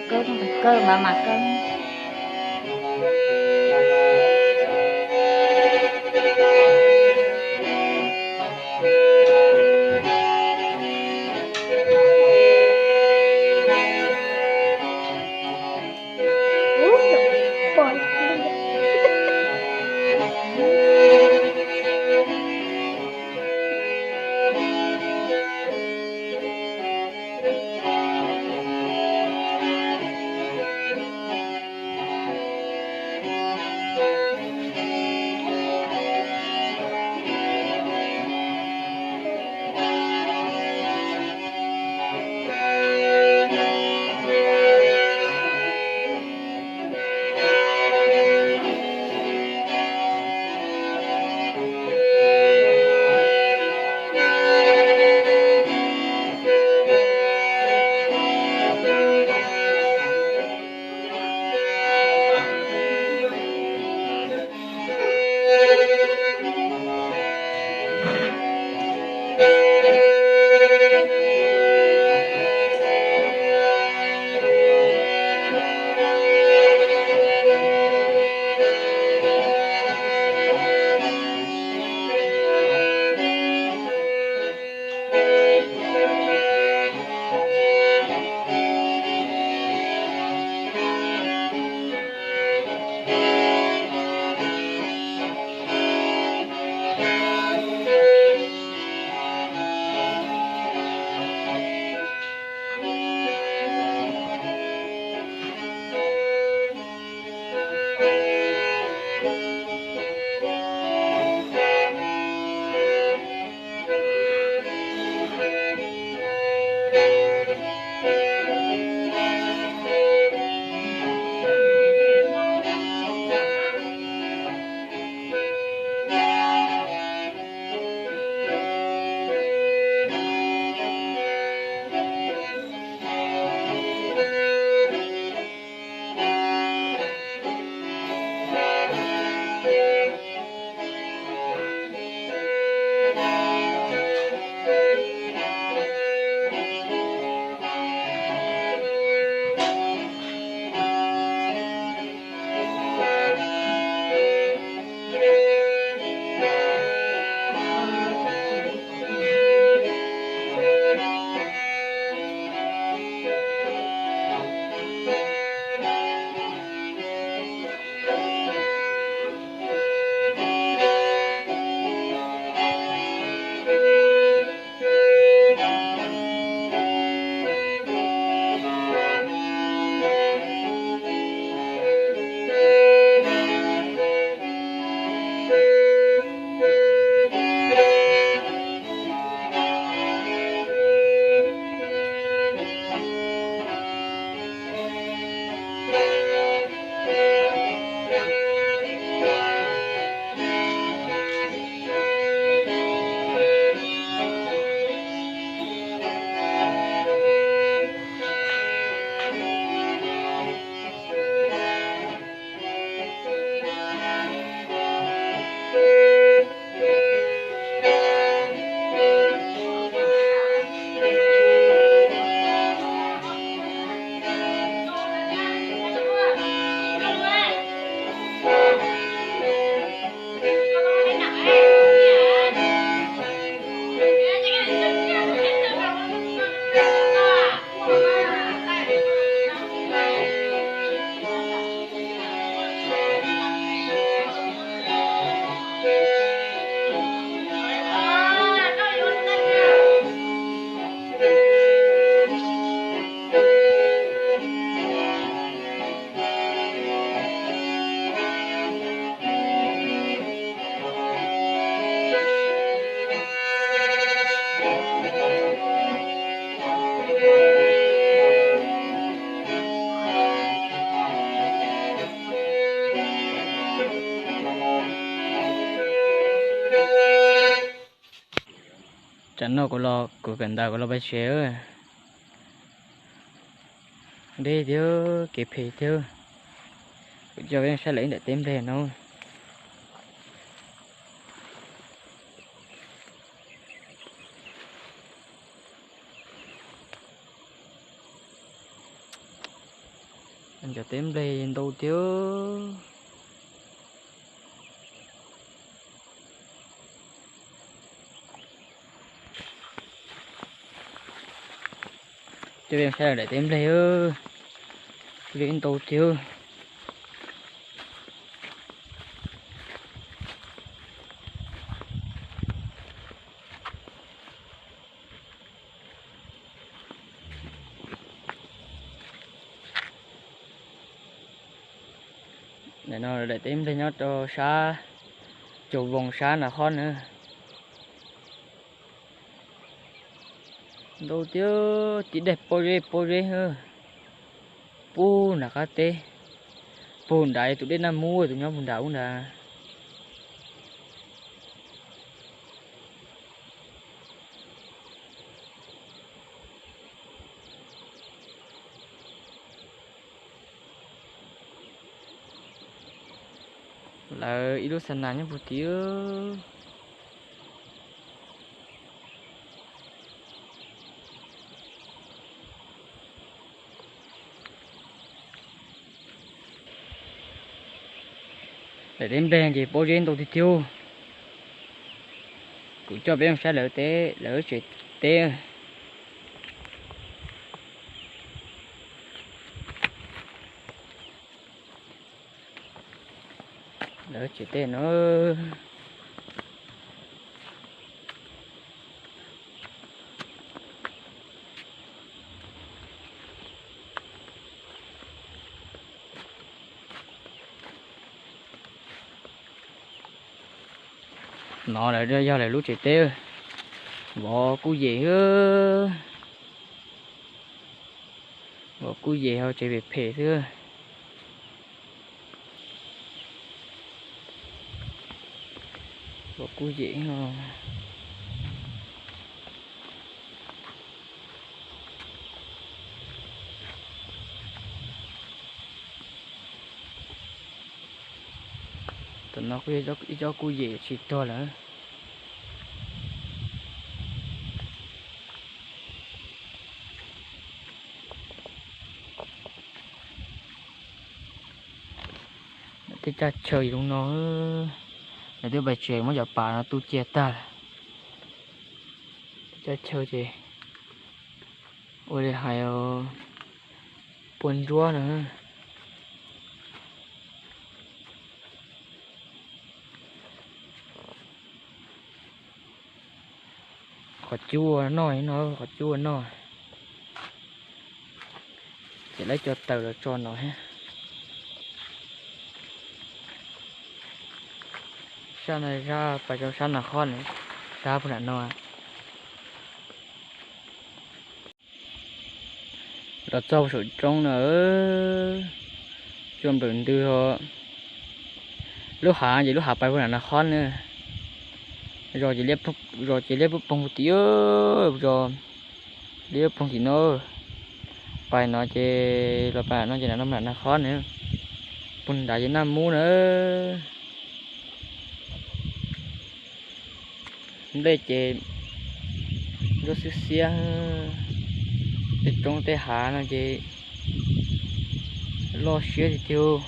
Kawg, kawg mas mas kawg. Tsam no kuv los kuv kawm ntawv kuv los peb tsev. Deb thiab kev phem thiab. Kuv coj peb saib lawv ib ntam teb nplej no. Cov teb nplej ntau tiag. Coj peb saib lawv daim teb nplej, ntau tiag. Nim no daim teb nplej nyob rau sab Cau Voos sab Nas Khob na. Ntau tiag, tib daim pob zeb pob zeb, puag nram qab teb, puag nrad tus dej Naj Mub tus nyob puag nrad ub nrad. Lawv ib lub xa nas nyob puag tid. Daim teb nplej ces pob zeb ntau tiag tiag. Kuv coj peb mus saib lawv teb, lawv tsev teb. Lawv tsev teb no. No lawv yog lawv lub tsev teb, vov kuj yem, vov kuj yem ho tsev phem phem xwb. Vov kuj yem. Tam no kuj yog ib co kuj yem tsis tuag lawm. Tej caj chaw zoo no, lawv twb pais tsev muab cov pas no tu cia tag lawm. Tej caj chaw ces ua li hais puag ntsuab no. Qhov cub ua noj no, qhov cub ua noj. Ces lawv cov taws los tso no thiab. Sab no, sab pas rau sab Nas Khob na, sab puag nram no. Los txog saum roob no, cua nplawm ntws os. Lub hav ces lub hav pais puag nram Nas Khob na. Zos ces liab poog tim, zos liab poog tim no. Pais no ces los pais no ces nram no nram Nas Khob na. Puag nrad ces Naj Mub na. Nplej ces ntsuab xiab xiab, tej roob tej hav no ces loj siab tiag tiag.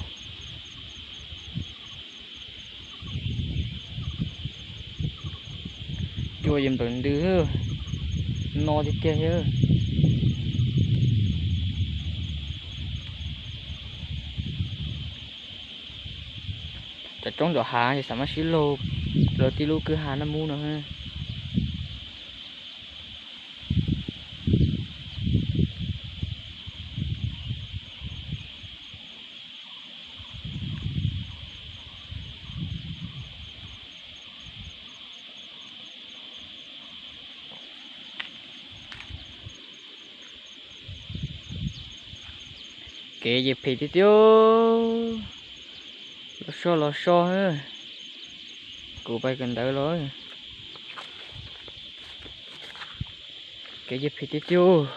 Cua ces nplawm ntws, no tiag tiag thiab. Cov roob nram hav ces xav mas sib laug, lawv tib lub kwj ha Naj Mub no. Kev ces phem tiag tiag. Los so los so, kuv pais kawm ntawv los. Kev ces phem tiag tiag.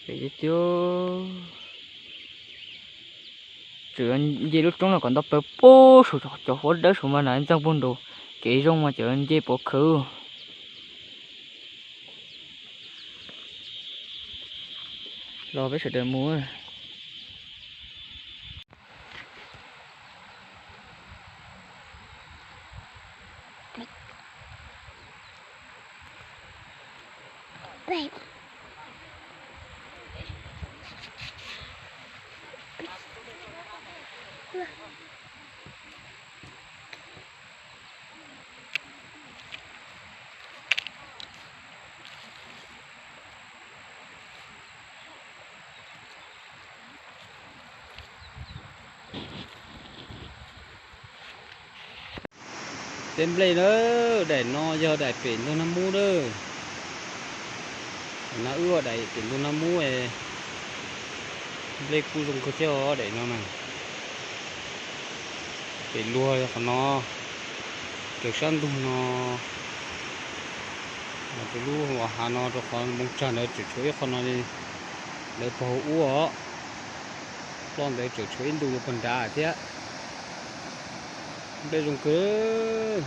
Phem tiag tiag. Tseem nce lub roob no kom nto plaws pem saum cov huab dawb saud mas na, ntxeev puag nraud. Kev zoo mas tseem nce pov khawv. Los peb sawv daws mus. Tej nplej na, daim no yog daim pem ntug Naj Mub na. Daim no wb ua daim pem ntug Naj Mub, nplej kuj zoo kawg thiab os daim no na. Pem luag qhov no, raws sab ntug no, tus lub hav no rau qhov npoo tsag ntawd tseem tshuav ib qho no li, lawv pog ub os. Ploj ntawd tseem tshuav ib ntu yuav pog nrad thiab. Nplej zoo kawg.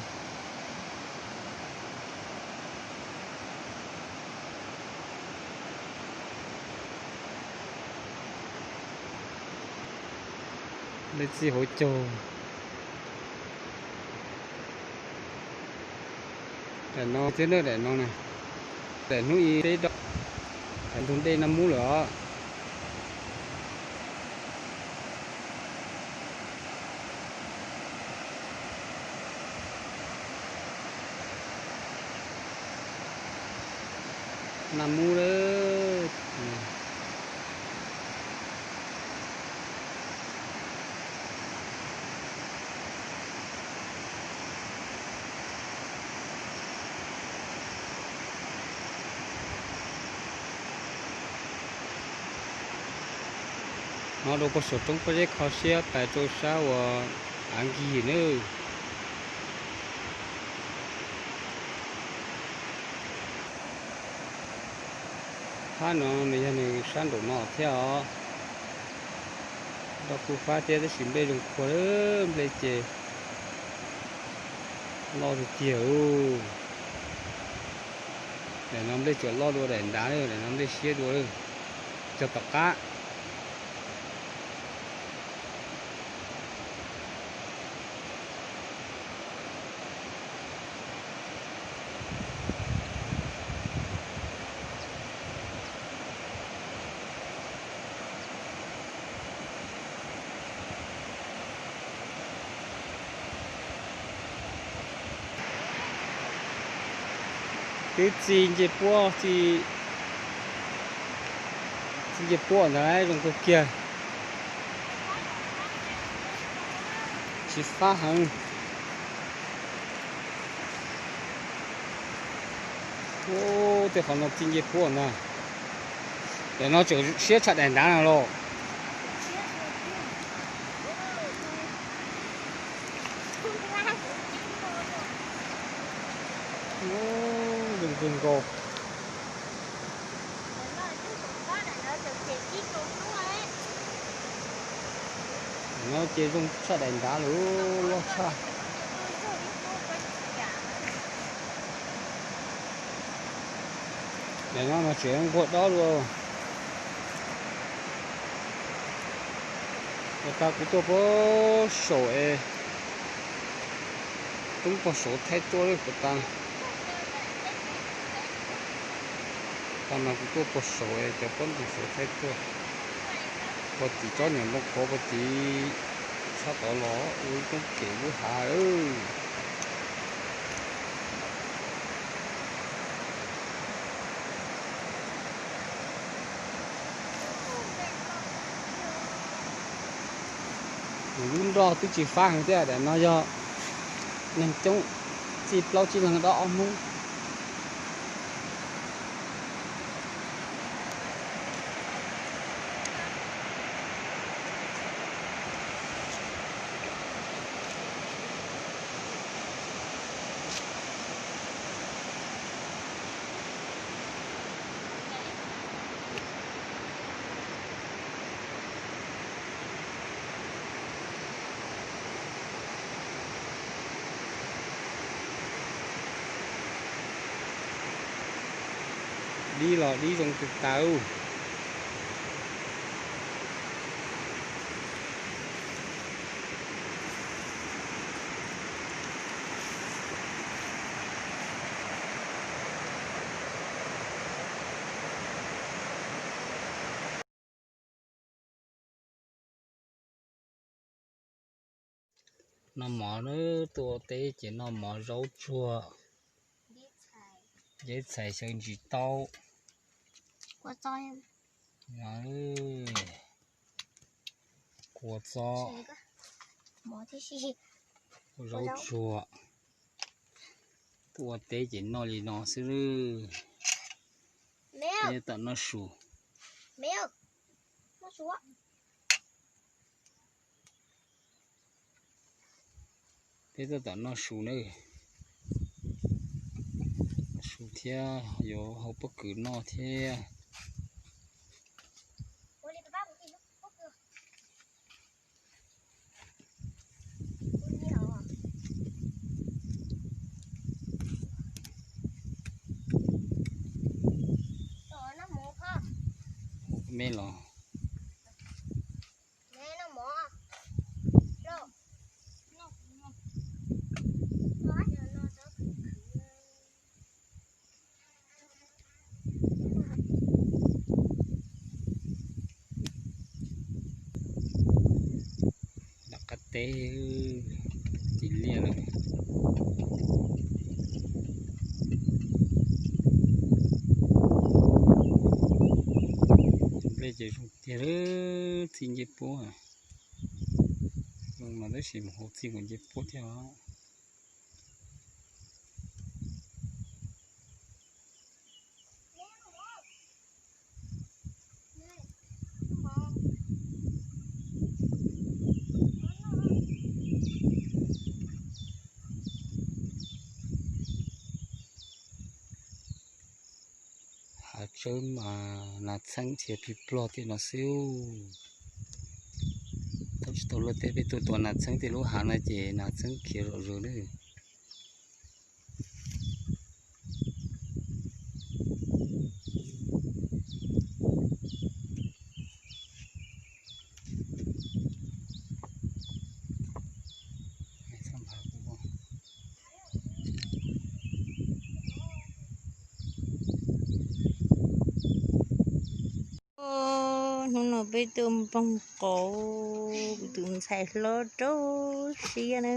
Nplej txij hauv caug. Daim no thiab na, daim no na, daim hnub ib peb rau, daim ntug dej Naj Mub lawm os. Naj Mub lawm. No rau puag saum roob pob zeb kho siab pais rau sab uas av nkig nawb. Phab no nws yog nws sab nraum no thiab os. Nroj kuj fab thiab tab sis nplej zoo khuav, nplej ces loj tiag tiag. Daim no nplej tseem loj dua daim nrad, daim no nplej siab dua. Cog tom qab. Twb txi nce puab, txi nce puab ntawd zoo kawg kiag. Tsis fab heev. Tej qhov no txi nce puab ntag. Daim no tseem siab tshaj daim nrad no los. Zoo kawg nkaus. Daim no ces zoo tshaj daim nrad lawm, loj tshaj. Daim no mas tseem nquag dob dua. Ua cas kuv tuaj puag saum es, tub puag saum thaij tuaj lawm puas tas. Ua cas mas kuv tuaj puag saum es cov pob ntoo saum thaij tuaj. Puag tim tsob niam ntoo qhuav puag tim sab tod los ua ib koob kem lub hav. Nws lub nroj twb tsis fab heev thiab, daim no yog neeg coob txij plaub tsib leeg dob ob hnub. Dib los dib zoo kawg tas. Noj mov na, tuaj ua teb ces noj mov zaub tsuag, nceb txhais xyaw ntsis taub. Kua txob, zaub tsuag. Tuaj ua teb ces noj li no xwb. Peb tab tom noj su. Peb tab tom noj su na. Noj su thiab yuav hau pob kws noj thiab. Me los. Nram qab teb, ci liaj lawm. Nplej ces zoo tiag, txij ncej puab. Zoo no tab sis mus hauv txij nkaus ncej puab thiab os. Hav tsawb mas nas txheeb khiav plig plog tej no xwb. Tau tsis tau luaj teb peb tuaj tua nas txheeb tej lub hav no ces nas txheeb khiav zom zaws na. Hnub no peb tuaj npoog qos, kuv tus ntxhais hlob rau siab na.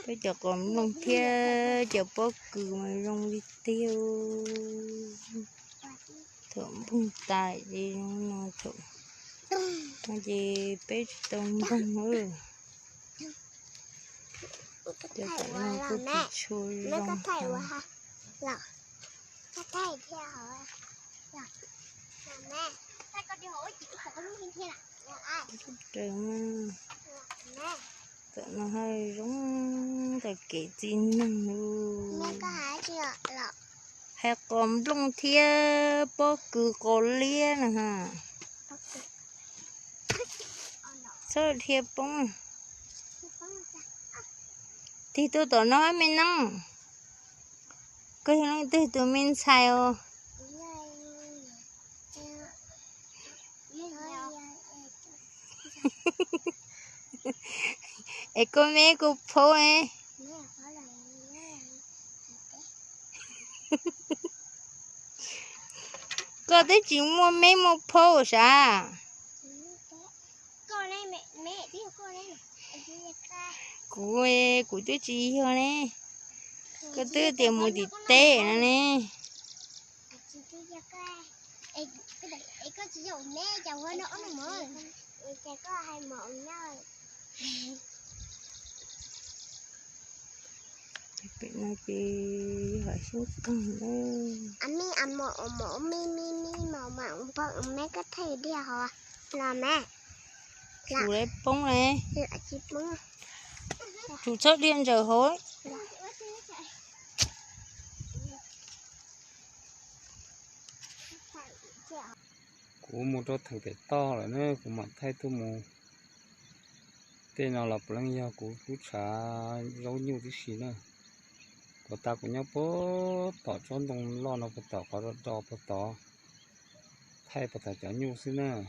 Peb cov qos nplooj thiab cov pob kws mas zoo li tiag. Thaum npoog tas ces zoo no, thaum no ces peb tsis tau npoog. Cov tam no kuj tsis tshua zoo heev. Raws na, tam no haj zoo tas kev txi neeg li. Hais qos nplooj thiab pob kws qos liab na ha. Txhob dhia poob. Tig tuaj tom no me neej. Koj yog leej twg tus me ntxhais os? Es koj me koj phaub ne. Koj twb tsis muaj me muaj phaub sav. Kuv, kuv twb tsis yog ne. Koj twb tias mus tim teb no ne. Pem no ces yog hav xyoob qeeg na. Tsum lawv poob ne. Tsum txhob dhia ntsaws hauv. Kuv mus rau theem pem toj lawm na, kuv mam thaij tuaj mus. Tej no los puav leej yog kuv lub tshav zaub nyuj tib si na. Puag ta kuv nyob puag tom tsob ntoo loj no puag tom qhov do do puag tod, thaij puag tom cov nyuj xwb na. Tam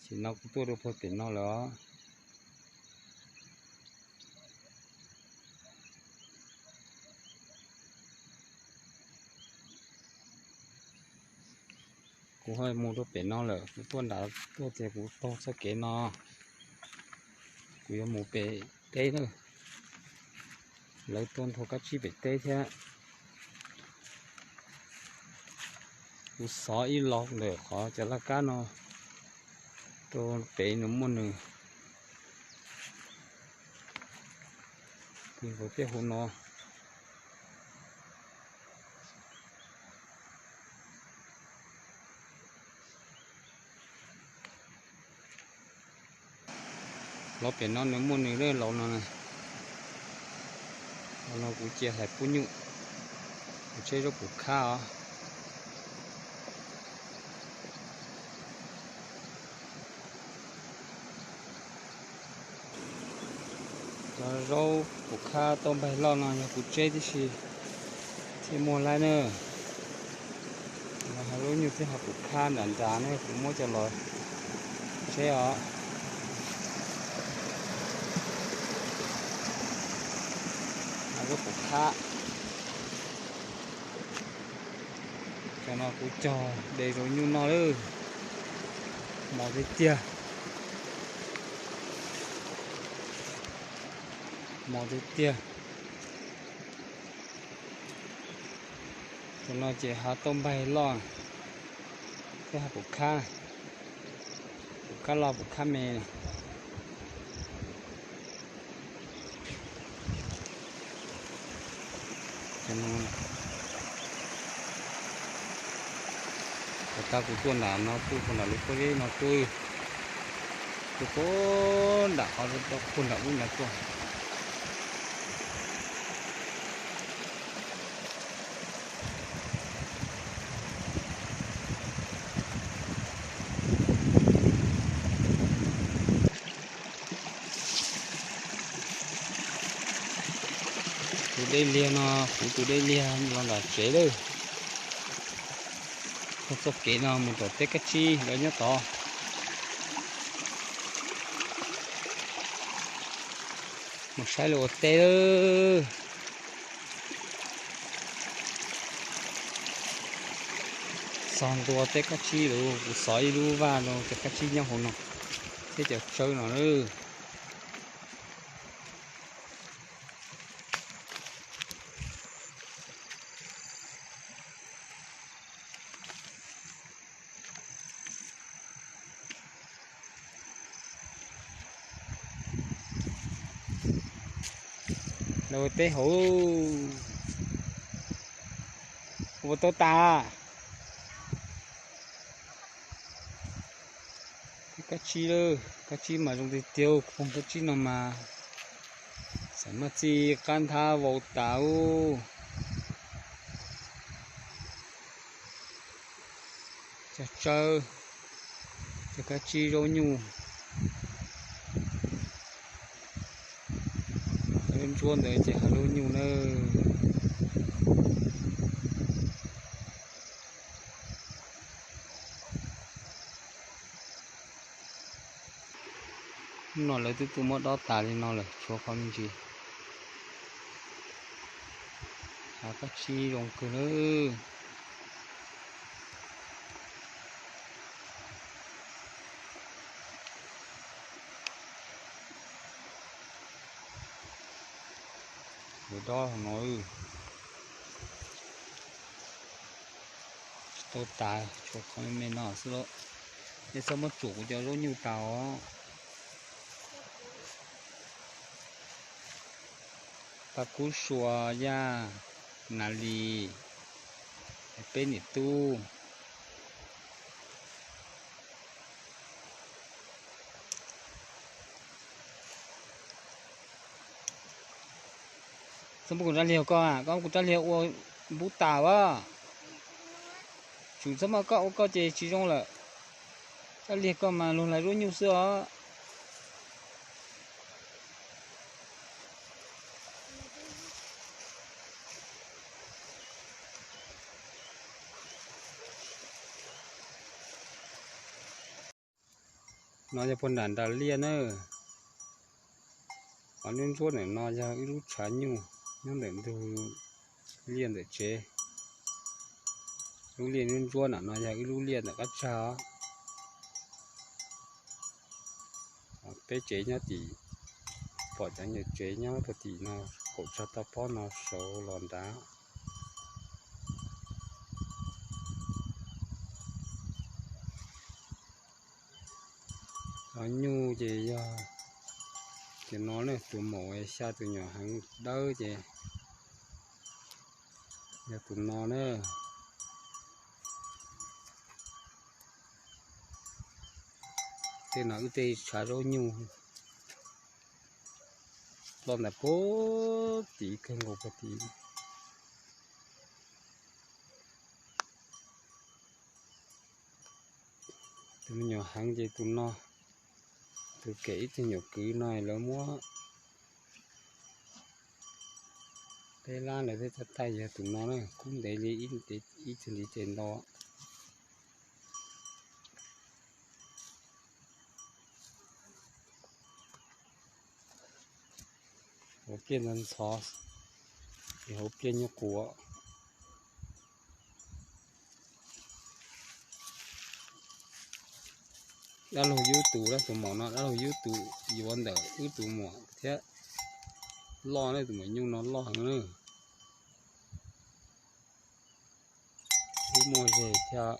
sim no kuv tuaj rau puag pem no lawm os. Kuv ho mus rau pem no lawm, kuv tuaj nram tuaj ces kuv taug txoj kev no. Kuv yuav mus pem teb na, lawv tuaj nthua kab tsib pem teb thiab. Kuv xov ib lo ntawm qhov cov laj kab no rau pem no muaj nws. Nws hauv tej hauv no. Los pem no nws muaj nws lub laus no. Laus no kuv cia hais pub nyuj, kuv tsheb zaub pum khab os. Cov zaub pum khab tau npaig loj no yog kuv tsheb tib si thiaj muaj laib na. Los hauv lub nyuj thiab hauv pum khab nram nrad ne, kuv muab cov los tsheb os. Hauv lub pum khab, cov no kuv cog de rau nyuj noj lawm. Mos tiag tiag, mos tiag tiag. Cov no ces hav tauj npaig loj thiab hav pum khab, pum khab loj pum khab me. Cov no, puag ta kuv tuaj nram no tuaj, puag nram lub pob zeb no tuaj, tuaj puag nram qhov, puag nram ub nrad tuaj. Tus dej liag no, kuv tus dej liag los nram tsev lawm. Txoj kev no mus tom teb kab tsib lawv nyob tod. Mus saib lawv ua teb lawm. Txog ntua teb kab tsib lawm, kuv xov ib lub vaj rau cov kab tsib nyob hauv no thiab cov tsawb no lawm. Lawv ua teb hauv, ua tau tas. Kab tsib lawm, kab tsib mas zoo tiag tiag, khoom kab tsib no mas xam maj txij qab nthab vau tas ub. Cov tsawb, cov kab tsib zaub nyuj. Lub ntsuab ntawd ces hav lub nyuj na. Hnub no lawv twb tuaj muab dob tas li no lawm, tshuav qhov me ntsis. Hav kab tsib zoo kawg nawb. Lawv dob no, tsis tau tas, tshuav qhov me me no xwb lauj. Nej txhob muab tsuam kuv cov zaub nyuj tas os. Paj kub sua, yaj, nas lis, peb niam tub. Txhob muab kuv rab liag koj, koj muab kuv rab liag ua npub tas as. Tsum txhob muab koj ua koj ces tsis zoo lawm. Rab liag koj mas luag lais zaub nyuj xwb os. No yog puag nram nram liaj na. Qhov ntsuab ntsuab ntawm no yog ib lub tshav nyuj nyob ntawm ntug liaj ntawm tsev. Lub liaj ntsuab ntsuab ntawm no yog ib lub liaj ntawm qab tsag os. Peb tsev nyob tim pom cov nyuam tsev nyob puag tim no, kaum tsag toj pob no saud los nrad. Cov nyuj ces yog tus no na, tus maum xya tus nyuam heev dawb ces yog tus no na. Tej no wb tej tshav zaub nyuj loj ntawm puag tim kawg nkaus puag tim. Tus me nyuam heev ces tus no, tus kem ib tug nyuam kwv no lawv muab peb lab lawv thiaj tau taij yog tus no na, kub ntev li ib tug ntiv tes nto. Hauv pliaj ntxhov ntxhov, ces hauv pliaj nyuj quav. Dab laug Yub tus, dab tus maum no dab laug Yub tus yuav ntawm wb tus muam thiab loj na, tus maum nyuj no loj heev na. Wb muaj zes thiab.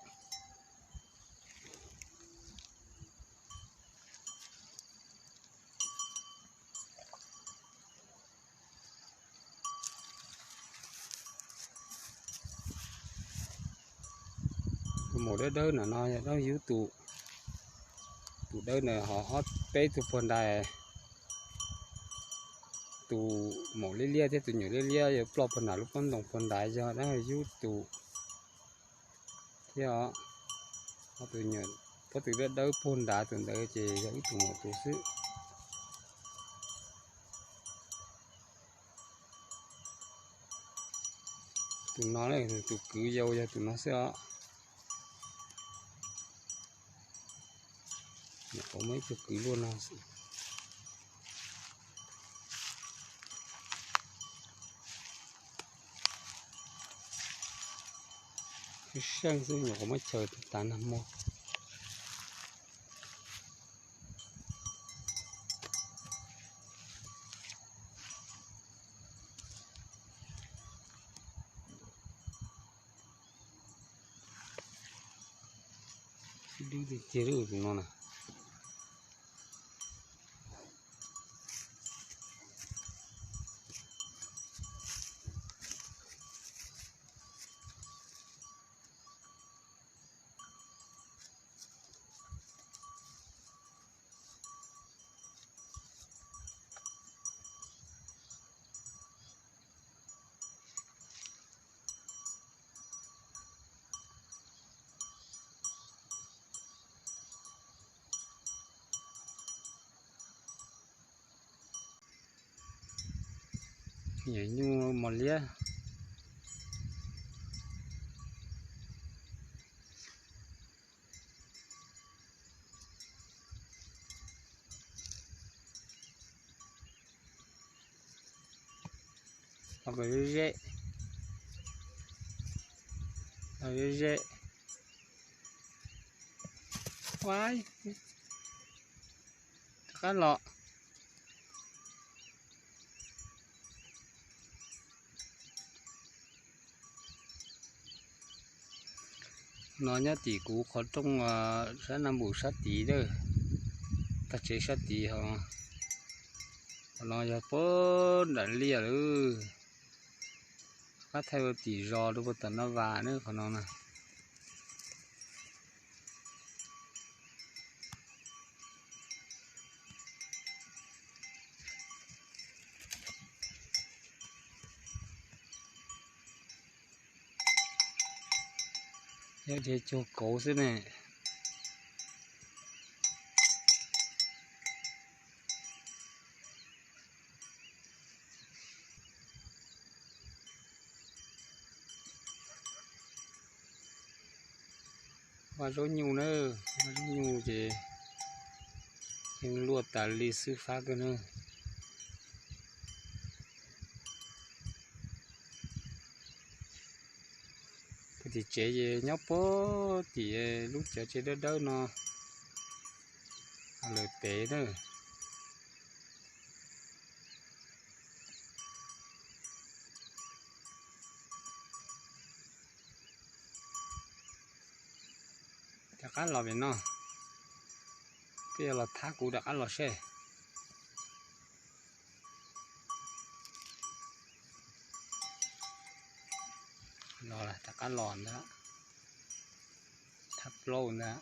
Tus maum dawb dawb no no yog dab laug Yub tus. Tus dawb na ho ob peb tug puag nrad. Tus maum liab liab thiab tus nyuam liab liab yuav ploj puag nram lub pob ntoo puag nrad yog dab laug Yub tus thiab. Ob tug nyuam pob tw dawb dawb puag nrad tus ntawd ces yog wb tus maum tus xwb. Tus no, tus kwv yau yog tus no xwb os. Nyuam qhuav muaj ib tug kwv luaj no xwb. Seej xwb nyuam qhuav muab chaw tas nag hmo. Dub tiag tiag li tus no na. Nyuam nyuj mos liab. Los kom ze ze, los ze ze. Ua, rov qab los. No nyob tim kuv qhov rooj sab Naj Npum sab tid, tag tsev sab tid ho. Qhov no yog puag nram liaj lawm. Qab thaij ua tim zos rau puag tom Naj Vas na qhov no na. Nyob dhia cuag kauv xwb ne. Vaj zaub nyuj na, vaj zaub nyuj ces yeej luaj tas li xwb fab kawg na. Kuv tim tsev ces nyob puag tim lub cawv tsev dawb dawb no lawm pem na. qab los pem no, koj yuav los thab kuv rov qab los seb. Los rov qab los ntag, thab plaub ntag.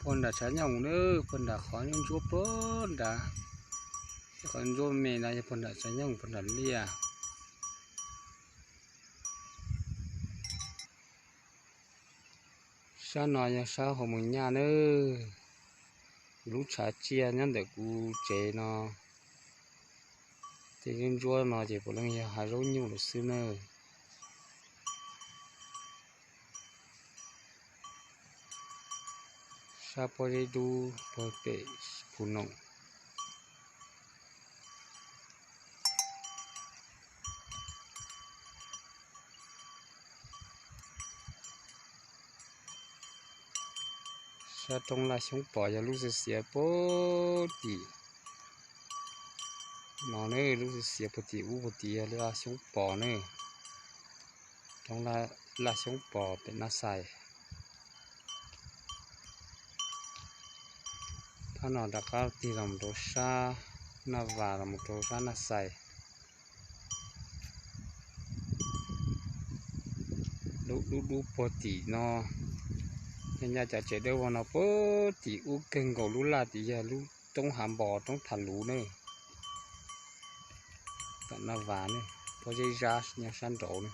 Puag nram tshav nyoog na, puag nram qhov ntsuab puag nrad, qhov ntsuab me no yog puag nram tshav nyoog puag nram liaj. Sab no yog sab Hoo Moos Nyaj nawb. Kuv lub tshav tsiaj nyob ntawm kuv tsev no, tej ntsuab ntsuab no ces puav leej yog hav zaub nyuj lawm xwb nawb. Sab pob zeb dub puag pem Phu Noom. Sab roob Laj Xyoob Pos yog lub xiav xiav puag tim no ne, lub xiav xiav puag tim ub puag tim yog Laj Xyoob Pos ne, roob Laj Xyoob Pos pem Naj Xais. Thab no rov qab tig los rau sab Naj Vas los rau sab Naj Xais. Lub dub dub puag tim no, nyob ncaj cov tsev dawb vog no puag tim ub kawg nkaus lub laj tim yog lub roob Hav Npos roob Tham Luv ne, tom Naj Vas ne, pob zeb zab nyob sab nraud ne.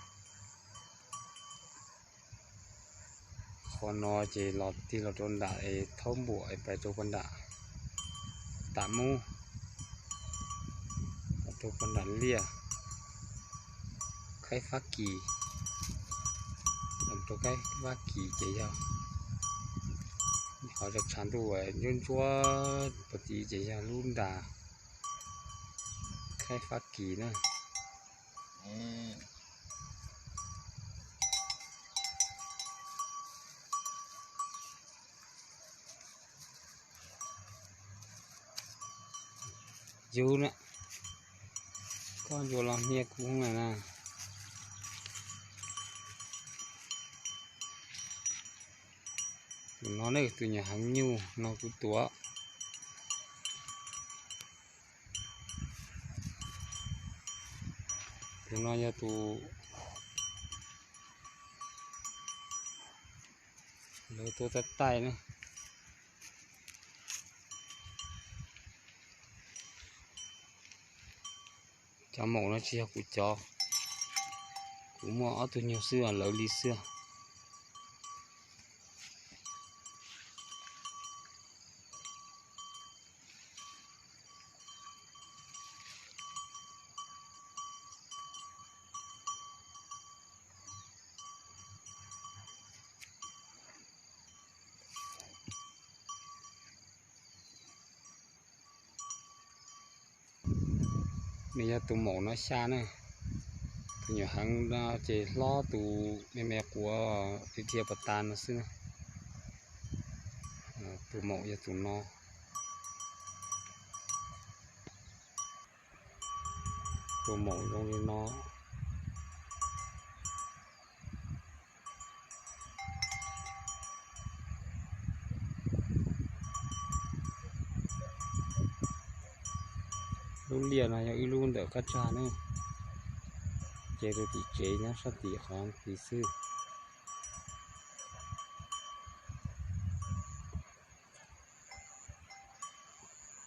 Qhov no ces los tig los rau nram es Thaub Npuam es pais rau puag nram Tam Mub, los rau puag nram liaj Khaib Fab Kis, los rau Khaib Fab Kis ces yog qhov tshav ntuj ntsuab ntsuab puag tid ces yog lub nras Khaib Fab Kis na. Yus na, koj ntsuas los hnia kuv na. Tus no ne, tus nyuam heev nyuj no kuv tuav. Tus no yog tus lawv tua taij taij na. Cov maum no tsis yog kuv cov, kuv muaj ob tug nyuag xwb, lawv li xwb. Nws yog tus maum no xya na. Tus nyuam heev no ces hlob tus me me quav dhia pas tas no xwb. Tus maum yog tus no. Tus maum zoo li no. Lub liaj no yog ib lub ntawm qab tsag ne, ces tus tim tsev nyob sab tim qhov tid xwb.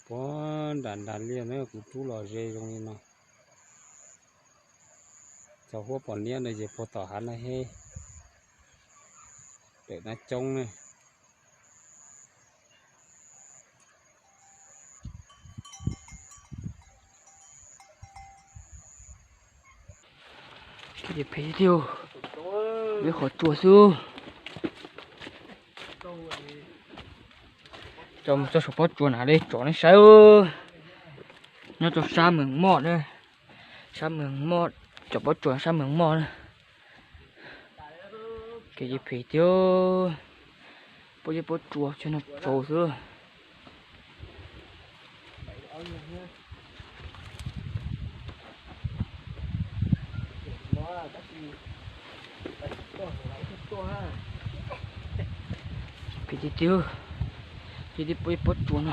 Puag nram nram liaj na, kuv rub los ze zoo li no. Cov huab pos niab no ces puag tom hav na he, pem nab coob ne. Ces phem tiag, ib qhov tsua xwb. Coj mus txog saum pob tsuas na li tsom nej saib. Nyob rau sab Mees Moj na, sab Mees Moj, cov pob tsuas sab Mees Moj na. Kev ces phem tiag, pob zeb pob tsuas tshaj no tsaus xwb. Phem tiag tiag, ces tib pob zeb pob tsuas no,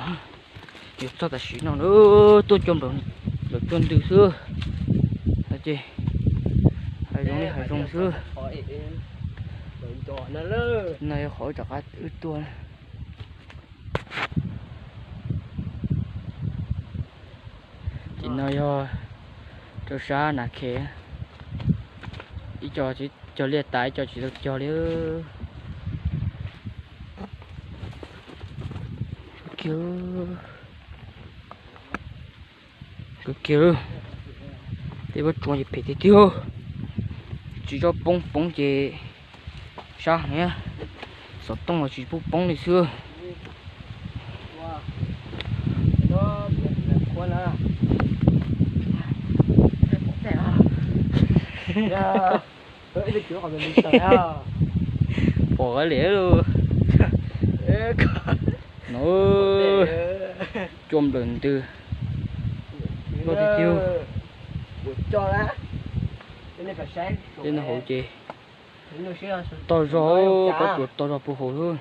yuav txog tam sim no lawm tuaj cua nplaum, nplaum cua ntws xwb. Ces hav zoov li hav zoov xwb. No yog qhov wb rov qab wb tuaj. Ces no yog rau sab Nas Khes, ib co cog liaj tas, ib co tsis tau cog li. Kiag, kiag, tej pob tsuas ces phem tiag tiag, tsis txhob poob, poob ces sab heev, xov tooj los tsis pub poob li xwb. Pom qab liam no, cua nplawm ntws, loj tiag tiag. Tej no hauv ces toj zog, pob tsuas toj zog puag hauv xwb.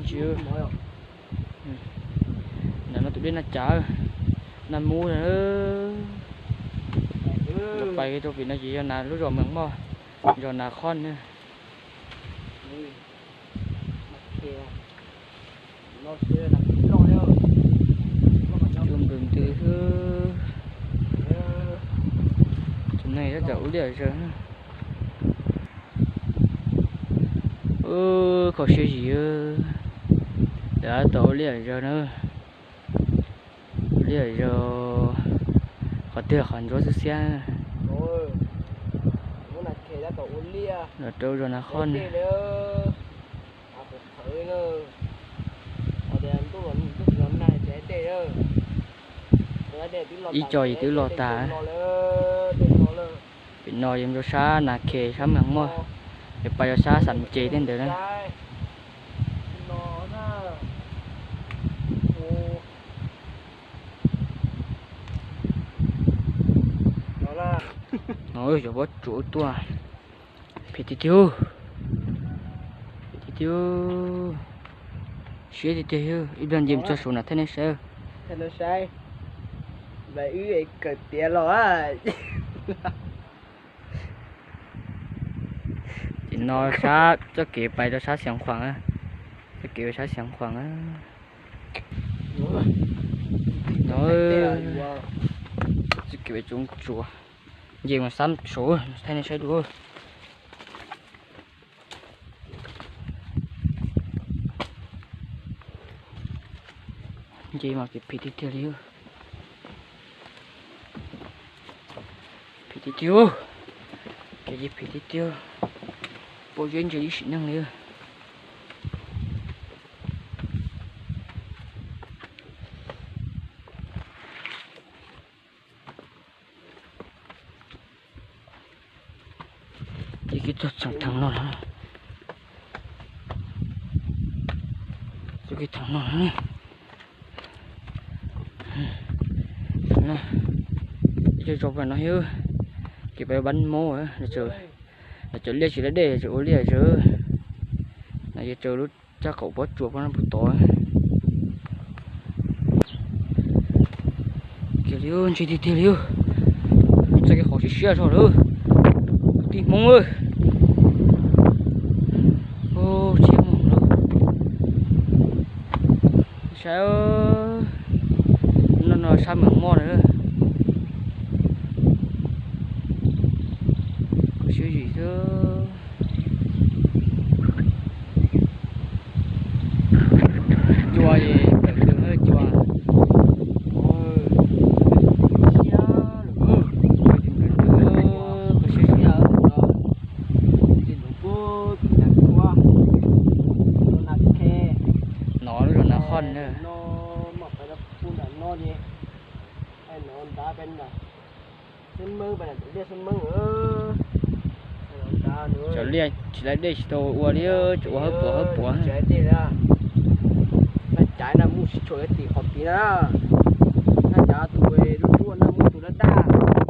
Ntsia, ntawm no tus dej Naj Cav, Naj Mub, pais rau pem no ces yog nas lub zos Mees Moj, zos Nas Khob na. Cua nplawm ntws xwb. Tus neeg tab tom ua liaj zaws. Kho siab zim, tab tom ua liaj zaws na. Ua liaj zaws, qhov twg qhov ntsuab xwb xiab. Los rau zos Nas Khob na. Ib co yim twb los tas. Pem no yog rau sab Nas Khes sab Mees Moj, yog pais rau sab Xam Ces tej ntawd na. No cov pob tsuas tuaj, phem tiag tiag, phem tiag tiag, siab tiag tiag. Ib pliag nce mus txog saum na thaij nej saib. Ces no sab txoj kev pais rau sab Xeev Khuam, txoj kev pais sab Xeev Khuam. No txoj kev pais tsoov tsuas, nce mus sab saud thaij nej saib dua. Nce mas kev phem tiag tiag li. Phem tiag tiag, kev ces phem tiag tiag, pob zeb ntsia ib sim neej li. Ces kiag txog tseem theem no, txog kiag theem no, ib co zos pem no xwb, ces peb pab mob, lawv cov liaj tsis lab dej, lawv tseem ua liaj zaws. No yog rau lub caj qaum pob tsuas pab no puag tod. Kiag li, ntse tiag tiag li, txoj kev qhov siab siab zog lawm, kwv tij Hmoob. Tsiab mus lawm, saib, no no sab Mees Moj na. Kho siab zim xwb. Cua es tawm ntws cua. Li, no nrad peb nrad, xwb meeb peb nrad, liaj xwb meeb. Cov liaj tsis laib dej tsis tau ua li, tsuas ua hawb puav hawb puav. Naj cav naj mus tsis tshuam tim qhov tid na. Naj cav tus lub duab naj mus tus daj daj.